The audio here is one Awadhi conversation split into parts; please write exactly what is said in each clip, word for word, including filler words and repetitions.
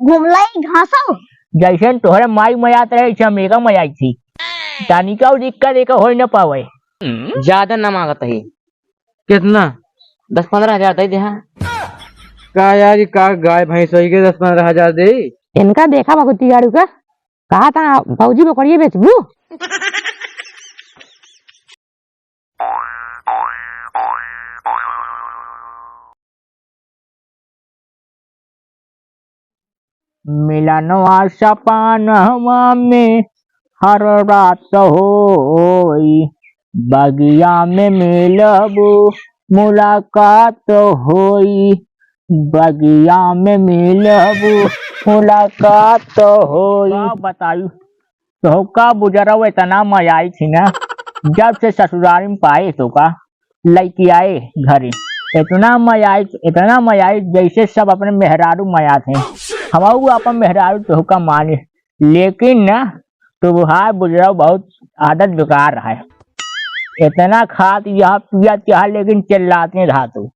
घुमलाई घासो। जैसे तोहरे माई मयात रहे, ऐसे हम एका मयाई थी। तनिका दिक्कत एका होई न पावे। ज्यादा ना मांगत ही। कितना? दस पन्द्रह हजार दे दे, हाँ। का यार, ये का गाय भैंस होई के दस पन्द्रह हजार दे? इनका देखा भगवती गाड़ू का, कहा था भौजी बकरिए बेचबू? मिलनवा सपनवा में हर रात होई, बगिया में मिलबू मुलाकात होई, बगिया में मिलबू मुलाकात होई। का बताई, तोहका बुजरऊ इतना मयाई थी ना, जब से ससुरारी में पाए तोहका, लइके आए घरे, इतना मयाई, इतना मयाई, जैसे सब अपने मेहरारू मयात हैं। हमऊ अपन मेहरारू तोहका माने, लेकिन ना, तोहार बुजरऊ बहुत आदत बेकार है। इतना खात यहाँ पियत यहाँ, लेकिन चिल्लाते रहा तू।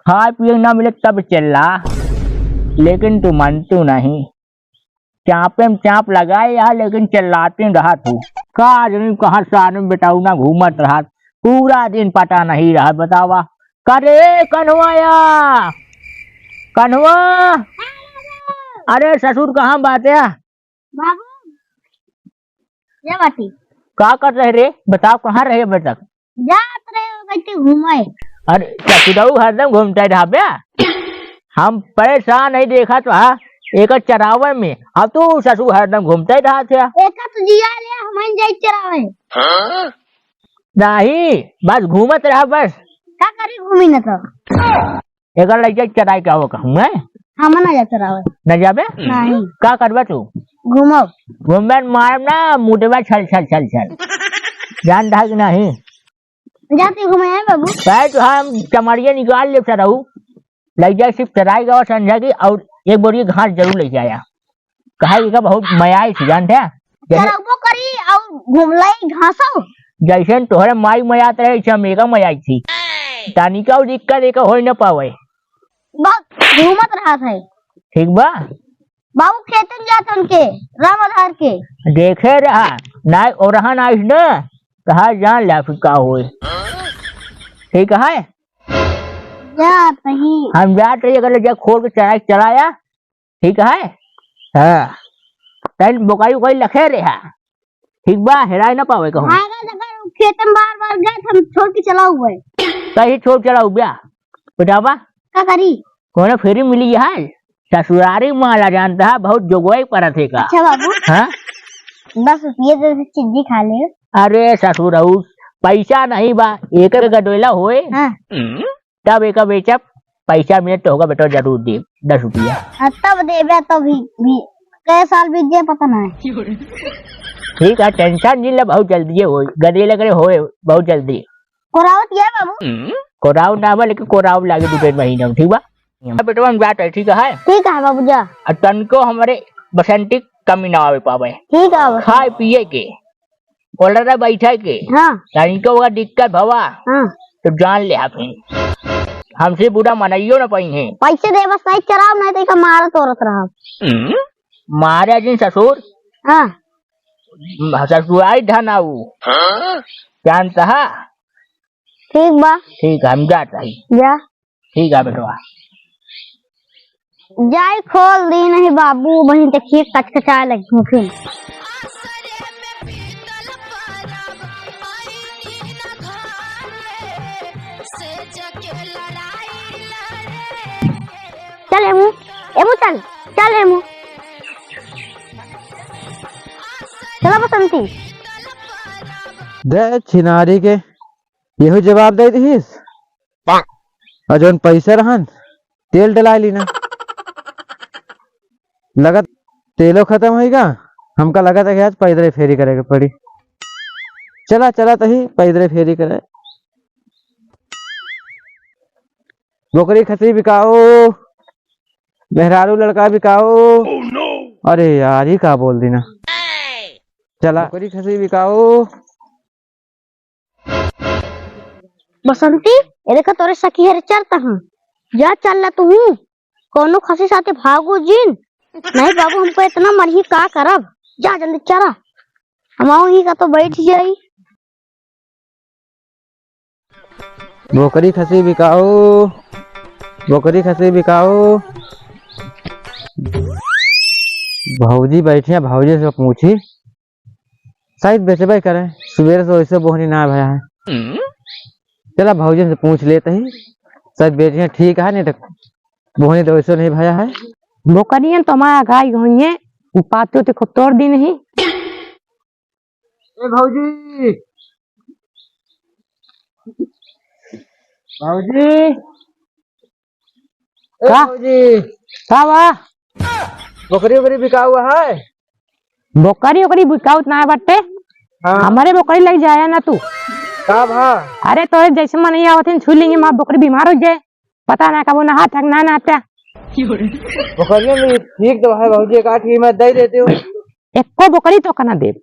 खाए पिए ना मिले तब चिल्ला, लेकिन तू मानतू नहीं। चापे में चाप लगाए यार, लेकिन चिल्लाते रहा तू। का जानी कहाँ से आदमी बेटाऊ ना घूमत रहा, पूरा दिन पता नहीं रहा। बतावा, करे कन्हवा या, कन्हवा। अरे ससुर कहाँ बाटे? बाबू, ये बाटी। का कर रहे रे? बताओ, कहाँ रहे अबे तक? जात रहे हो गई थी घूमे। अरे, ससुरऊ हरदम घूमते रहा बे। हम परेशान नहीं देखा तो, हाँ, एक चरावे में। अब तू ससुर हरदम घूमते रहा थे। एक तो जिया ले, हम ही जाई चरावे। नहीं, बस घूमत रहा बस। का करी घूमी न तो? एकर लइका के चराई का हो कहूँ, हैं? हम ना जा चरावे। न जाबे? नहीं। का करबे तू? घूमो। घूमबे न मारब ना, मुटबे छल, छल, छल, छल। जान रहा कि नहीं? जाते घूमे हैं बाबू। भाई तो हम चमड़िया निकाल ले चराऊ। लइका सिर्फ चराई का संझा की और एक बोरी घास जरूर लेके आया। कहा कि का बहुत मयाई थी, जानते हैं? जैसे चरउबो करी और घुमलाई घासो। जैसे तोहरे माई मयात रहे, ऐसे हम एका मयाई थी। तनिका दिक्कत एका होई न पावे। बहुत घूमत रहत है। ठीक बा? बाबू खेतन जात उनके, राम आधार के। देखे रहा, ना और रहा ना इसने, कहा जान ले फिर का होए। ठीक है? जात ही। हम जात रही, अगर जा खोल के चराई चलाया, ठीक है? हाँ। तैन बोकाई उकाई लखे रहा। ठीक बा, हेराए ना पावे कहूँ। हाँ, अगर खेत में बार बार गए, हम छोड़ के चला हुआ है। कहीं छोड़ चला हुआ, बेटा बा? का करी? कोनो फेरी मिली है? ससुरारी माला जानता है, बहुत जोगवाई परत है का। अच्छा बाबू। हाँ? दस रुपये दे दे, चिज्जी खा ले। अरे ससुरऊ, पैसा नहीं बा, एक गडोला होए। हाँ। तब एका बेचब, पैसा मिले तो होगा बेटा, जरूर देब, दस रुपया। हाँ, तब देबे तो भी, भी, कै साल बीत जाए पता नहीं। ठीक है, tension नहीं ले, बहुत जल्दी ये होई, गदे लग रहे होए, बहुत जल्दी। कोरावत गया बाबू? कोराव ना बा, लेकिन कोराव लागे दो तीन महीना में, ठीक बा? बेटवा हम जात है, ठीक है? ठीक है बाबू, जा। और तनको हमारे बसंती कमी ना आवे पावे। ठीक है बाबू। खाए पिए के, ओलरा बैठे के, हाँ। तनिको अगर दिक्कत भवा, हाँ। तो जान ले फिर। हमसे बुरा मनइयो न पइहे। पैसे दे बस, सही चराव, नहीं तो इका मारत औरत रहा। मारे जिन ससुर। हाँ। ससुराई धन आऊ। जानता है? ठीक बा। ठीक है, हम जात रही। जा। ठीक है बेटवा। जाई खोल दी नहीं बाबू, वहीं देखिए कचकचाए लगी हूँ फिर। चल एमू, एमू चल, चल एमू। चला बसंती। दे छिनारी के, यहू जवाब दे दिहिस। और जौन पैसा रहन, तेल डलाए लीना। लगत तेलो खतम होइगा, हमका लगत है कि आज पैदरे फेरी करे के पड़ी। चला, चला तही पैदरे फेरी करे। बोकरी खसी बिकाओ, मेहरारू लड़का बिकाओ। अरे यार, ये का बोल दी ना। चला, बोकरी खसी बिकाओ। बसंती, ये देखा तोरे सखी हरे चरता हूँ। जा चल ला तू हूँ। कौनो खसी साथे भागो जिन। नहीं बाबू, हमको इतना मरही का करब? जा जल्दी चला, हम आऊ ही का तो बैठ जाई। बोकरी खसी बिकाऊ, बोकरी खसी बिकाऊ। भौजी बैठी हैं, भौजी से पूछी, शायद बेचबे करे, सुबेरे से वैसे बोहनी ना भया है। चला भौजी से पूछ लेते ही, शायद बेचिया ठीक है, नहीं तो बोहनी तो वैसे नहीं भया है। बोकरियन तो हमारा गाय होइए, उ पाते होते खूब तोड़ दी नहीं। ए भौजी, भौजी, ए का? भौजी, का बा? बोकरी ओकरी बिकाऊ है? बोकरी ओकरी बिकाऊ ना बाटे। हाँ। हमारे बोकरी लग जाया ना तू। का भा? अरे तोरे जैसे मन ही आवत है, छू लेंगे, माँ बोकरी बीमार हो जाए। पता ना कबो नहात है, ना नहाता। बोकरिया में ठीक तो है भौजी, एक आठ की मैं दे देती हूँ। एको बोकरी तो का ना देब।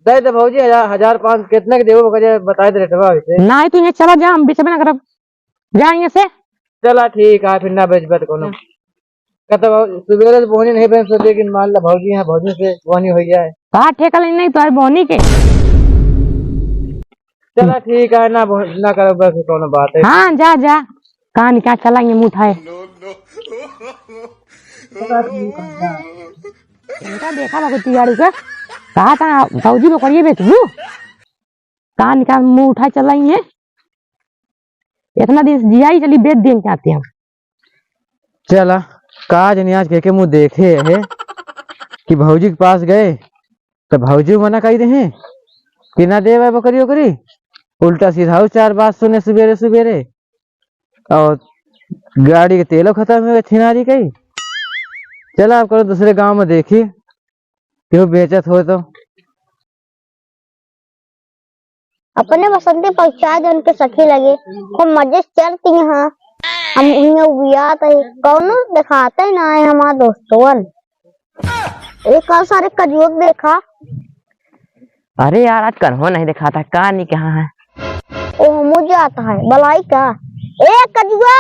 दे दे भौजी, हजार, हजार पाँच कितने के देबो बोकरिया, बता दे रेटवा वैसे। ना, तू यहाँ चला जा, हम बेचबे ना करब। जा यहाँ से। चला ठीक है, फिर ना बेचबे तो कोनो। हाँ। कहता भौ-, सुबेरे से बोहनी नहीं बन सोचे कि मान ला भौजी यहाँ भौजी से बोहनी हो जाए। कहाँ ठेका लेनी नहीं तोहर बोहनी के? चला ठीक है, ना बोह-, ना करो बस कोनो बात है। हाँ, जा, जा। कहाँ निकाल चला ये मुँह उठाए। चला ठीक है, जा। इनका देखा बाबू तिवारी का। कहा था भौजी बोकरिए बेचबू? कहाँ निकाल मुँह उठाए चला ये। इतना दिन से जिया ही चली, बेच दें चाहते हैं। चला, का जनी आज के, के मुँह देखे है कि भौजी के पास गए, तो भौजी मना कही रहे कि ना देवे बकरी ओकरी, उल्टा सीधा उ चार बात सुने सुबेरे सुबेरे, और गाड़ी के तेलो खतम हो गए छिनारी कही। चला, अब करो दूसरे गाँव में देखी, केहू बेचत हो तो। अपने बसंती पहुँचा दे उनके सखी लगे, खूब मजे से चलती यहाँ। हम उन्हें उबियात है, कौनो देखाते ही ना है हमार दोस्तवन। एक और सारे कजुआ के देखा। अरे यार, आज कन्हो नहीं देखाता, का नहीं कहाँ है? ओ, मुझे आता है, बलाई का? ए कजुआ,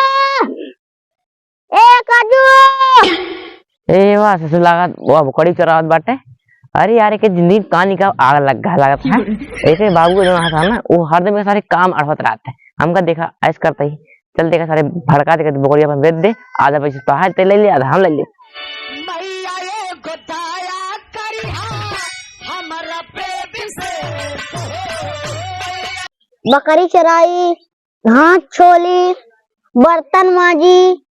ए काजू! ए वाह, ससुर लागत, वाह, बोकरी चरावत बाटे। अरे यार, एके जिंदगी कानी का आग लग गा लागत है। एके बाबू जो हाथ है ना, वो हरदम के सारे काम अड़वत रहत है। हमका देखा, ऐस करते ही। चल देखा, सारे भड़का देके बोकरी अपन बेच दे, आधा पैसा तोहार ते ले ले, आधा हम ले ले। बकरी चराई, घास छोली, बर्तन माजी,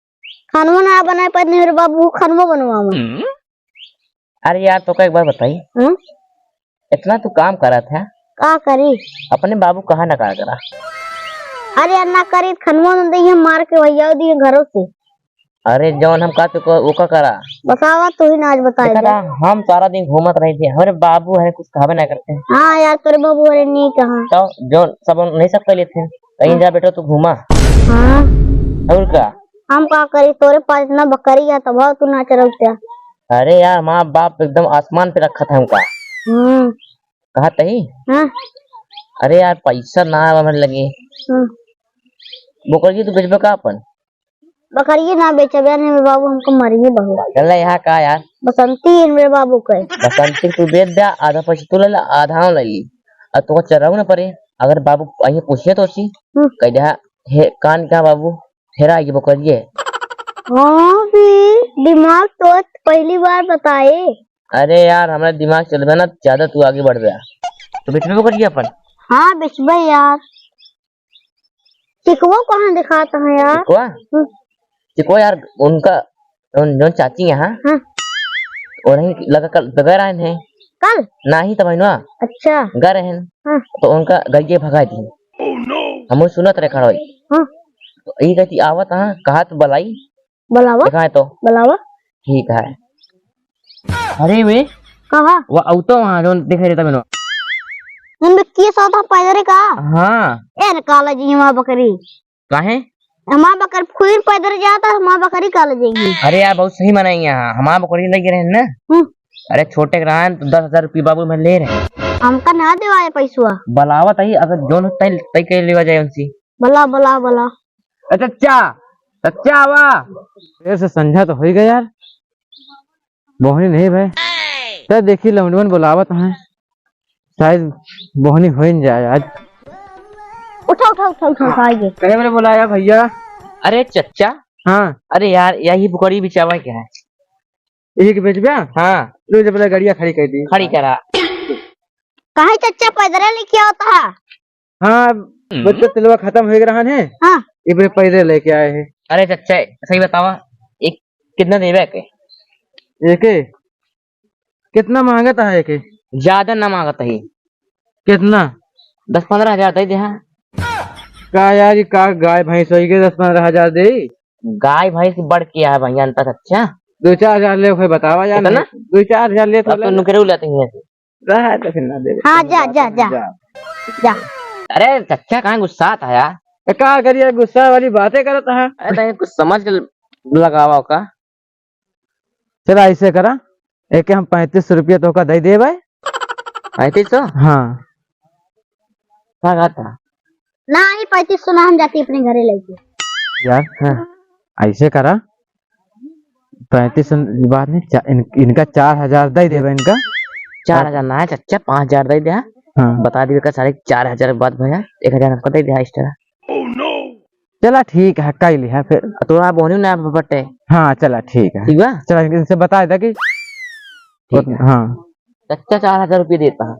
खानवा ना बनाए पाए मेरे बाबू, खानवा बनवावा। अरे यार, तोका एक बात बताई। हम्म? इतना तू काम करत है, का करी? अपने बाबू कहाँ ना करा करा? अरे यार, ना करी, खानवा ना दइहे, मार के भैया दिए घरों से। अरे जौन हम कहते को, ओका करा। बतावा, तू ही ना आज बताए देखा दे। था, हम सारा दिन घूमत रही थी, हमारे बाबू है कुछ कहबे ना करते हैं। हाँ यार, तोरे बाबू अरे नहीं कहा। तो जो सब नहीं सब कर लेते हैं, कहीं जा बेटा तू घूमा। हाँ। और का? हम का करी, तोरे पास इतना बकरी है, तब तू ना चरौते। अरे यार, माँ बाप एकदम आसमान पे रखा था हमका। हम्म। कहा तही? हाँ। अरे यार, पैसा ना आवा हमारे लगे। हाँ। बोकर जी, तू बेचबे का अपन? बकरिए ना बेचबे, नहीं मेरे बाबू हमको मरिए बहुत। चल यहाँ का यार? बसंती है मेरे बाबू के। बसंती तू बेच दे, आधा पैसा तू ले ला, आधा हम ले ली। और तो चराऊ ना पड़े, अगर बाबू अहीं पूछे तो सी, हम्म। कह दे, "हे, कान का बाबू, हेरा ये बकरिए।" हाँ भी, दिमाग तो पहली बार बताए। अरे यार, हमारे दिमाग चलबे ना, ज्यादा तू आगे बढ़ गया। तो बेचबे बकरिए अपन? हाँ, बेचबे यार। चिकवा कहाँ दिखाता है यार? चिकवा? हम्म। चिकवा यार, उनका, उन, जौन चाची यहाँ, हाँ। उन्हीं लगा कल बगैर आए हैं। कल? नाही तो बहनवा। अच्छा। गा रहे हैं। हाँ। तो उनका गइये भगा दी। हम सुनत रहे खड़ा होई। हाँ। तो ई कहती आवत हाँ, कहा तो बलाई। बुलावा। दिखाए तो। बुलावा। ठीक है। अरे वे। कहा? वो आउ तो वहाँ जौन दिखाई देता मैंने। हम के साथ पैदल का? हाँ। ए रे काला जी, हमार बकरी। काहे? हमार बकरी खुद पैदल जाता, हमार बकरी काला जाएगी। अरे यार, बहुत सही मनाई यहाँ, हमार बकरी लेके रहे ना। हम्म। अरे छोटे के रहन तो दस हजार रुपये बाबू मैं ले रहे। हमका ना देवाए पैसवा। बुलावा तही, अगर जौन तय, तय के लेवा जाए उनसे। बुला, बुला, बुला। ए चच्चा, चच्चा आवा। देर से संझा तो होई गया यार, बोहनी नहीं भाई, तो देखी लौंडवन बुलावत हैं, शायद बोहनी हो न जाए आज। उठा, उठा, उठा, उठा, उठा, आइए। कहे बरे बुलाया भैया? अरे चच्चा। हाँ। अरे यार, यही बुकरी बिचावा क्या है? यही के बेचबे? हाँ। लो, जब पहले गाड़िया खड़ी कर दी। खड़ी करा। काहे चच्चा पैदल लेके आवत है? हाँ, हम्म। बच्चा तेलवा खत्म हो गया रहन है। हाँ। ये बरे पैदल लेके आए हैं। अरे चच्चा, सही बतावा, एक कितना देवे के? एके? कितना मांगत है एके? ज्यादा ना मांगत है। कितना? दस पन्द्रह हजार दे दे, हाँ। का यार, ये का गाय भैंस होई के दस पन्द्रह हजार दे? गाय भैंस बढ़ के है भैया, अंतर अच्छा। दो चार हजार ले, कोई बतावा यार। कितना? दो चार हजार ले तो अब तो ले। नुकरे उलाते हैं। रहा तो फिर ना दे। हाँ, जा, जा, जा। जा। जा। अरे चच्चा, काहे गुस्सात है यार? तो का करिए, गुस्सा वाली बातें करत है। अरे तो कुछ समझ के लगावा का। चला ऐसे करा, एके हम पैंतीस सौ रुपया तोहका दे देबे। पैंतीस सौ? हाँ। का कहता? ना, ये पैंतीस सौ ना, हम जाती अपने घरे लेके। यार, हाँ। ऐसे करा, पैंतीस सौ बात नहीं, चा-, इन-, इनका चार हजार दे देबे इनका। चार हजार ना है चच्चा, पाँच हजार दे दे। हाँ। बता दिए का साढ़े चार हजार के बाद भैया, एक हजार हमको दे दे extra। चला ठीक है, कई लिहा फिर। आ, तोरा बोनी ना बटे। हाँ, चला ठीक है। ठीक बा? चला इनसे बता दे कि ठीक है। हाँ। चच्चा चार हजार रुपये देता है।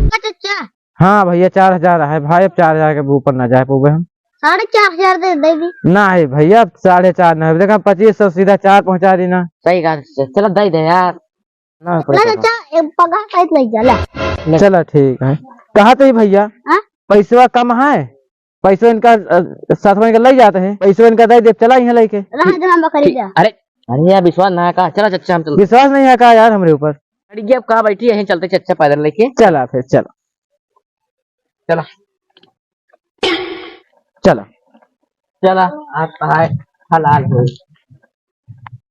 चच्चा। हाँ भैया, चार हजार है भाई, अब चार हजार के ऊपर ना जाए पावे हम। साढ़े चार हजार दे दे दी। ना है भैया, अब साढ़े चार ना है, देखा पच्चीस सौ सीधा चार पहुँचा दी ना। सही बात है, चला दे दे यार। ना, ना, पड़ेगा। चाचा, एक पगहा सहित ले जा, ले। ले। चला, ठीक है। कहा तो ही भैया, हाँ? पैसवा कम है, पैसवा इनका, अ, साथ में इनका ले जाते हैं, पैसवा इनका दे दे, चला यहाँ लेके। रहा दे, हम बकरी ठीक। जा। अरे, अरे यार, विश्वास ना का, चला चच्चा, हम चल। विश्वास नहीं है का यार हमरे ऊपर? अरे, ये अब कहाँ बैठी है, यहीं चलते चच्चा पैदल लेके। चला फिर, चला। चला। चला। चला, आज पढ़ाई हलाल हो।